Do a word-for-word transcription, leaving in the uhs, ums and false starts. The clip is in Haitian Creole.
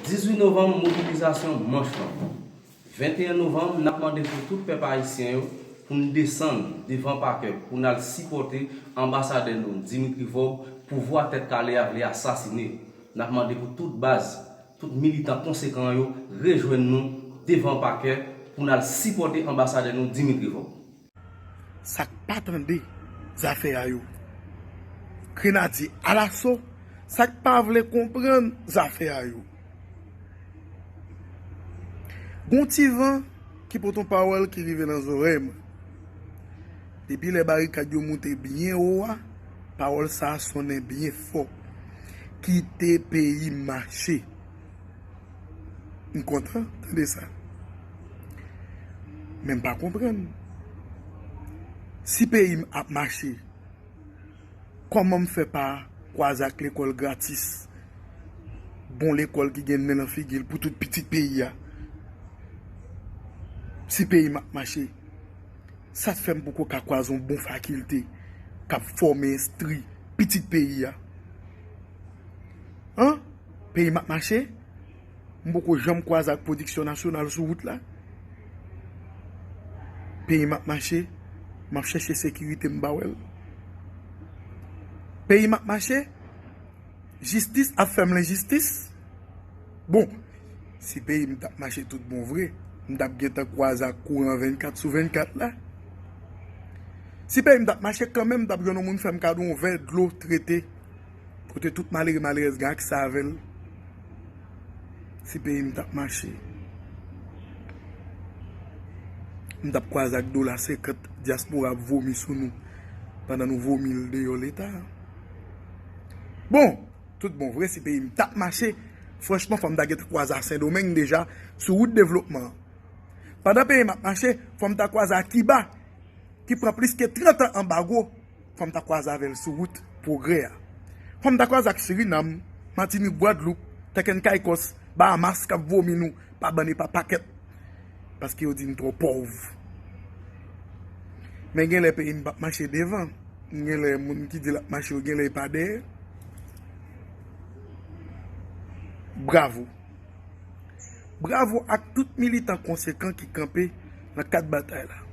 Dizuit novanm, mobilizasyon manch lan. Venteyen novanm, n ap mande pou tout pèp ayisyen yo pou n desann devan pakè pou n al sipòte anbasadè nou Dimitri Vorbe, pouvwa Tèt Kale a vle asasine. N ap mande pou tout baz, tout militan konsekan yo rejwenn nou devan pakè pou n al sipòte anbasadè nou Dimitri Vorbe. Sa k pa tande zafè a yo. Grenadye alaso, sa k pa vle konprann zafè a yo. Gon ti van ki pote yon pawòl ki rive nan zòrèy mwen. Depi lè barikad yo moute byen wo a, pawòl sa a sonnen byen fò. Kite peyi m mache. M kontan tande sa. Men m pa konprann. Si peyi m ap mache, kòman m fè pa kwaze ak lekòl gratis? Bon lekòl ki gen nen nan figi l pou tout pitit peyi a. Si peyi m ap mache, sa t fè m poko ka kwaze yon bon fakilte k ap fòme, enstwi pitit peyi a? An? Peyi m ap mache? M poko janm kwaze ak pwodiksyon nasyonal sou wout la. Peyi m ap mache, m ap chèche sekirite m pa wè l. Peyi m ap mache, jistis ap fè m lenjistis. Bon, si peyi m t ap mache tout bon vre, m t ap gentan kwaze ak kouran vennkat sou vennkat la. Si peyi m t ap mache kanmenm, m t ap jwenn yon moun fè m kado yon vè dlo trete. Kote tout malere malerèz gen akse avè l. Si peyi m t ap mache, m t ap kwaze ak dola senkant dyaspora ap vomi sou nou pandan nou vomi l deyò Leta. Bon, tout bon vre, si peyi m t ap mache, franchman, fò m ta gentan kwaze ak Sendomeng deja sou wout devlopman an. Pandan peyi m ap mache, fò m ta kwaze ak Kiba, ki pran plis ke trant an anbago, fò m ta kwaze avè l sou wout pwogrè a. Fò m ta kwaze ak Sirinam, Matinik, Gwadloup, Tèkèn Kaykòs, Bahamas k ap vomi nou pa bann e pa pakèt, paske yo di n twò pòv. Men gen lè peyi m p ap mache devan. Gen lè moun ki di l ap mache yo gen lè e pa dèyè. Bravo. Bravo ak tout militan konsekan ki kanpe nan kad batay la.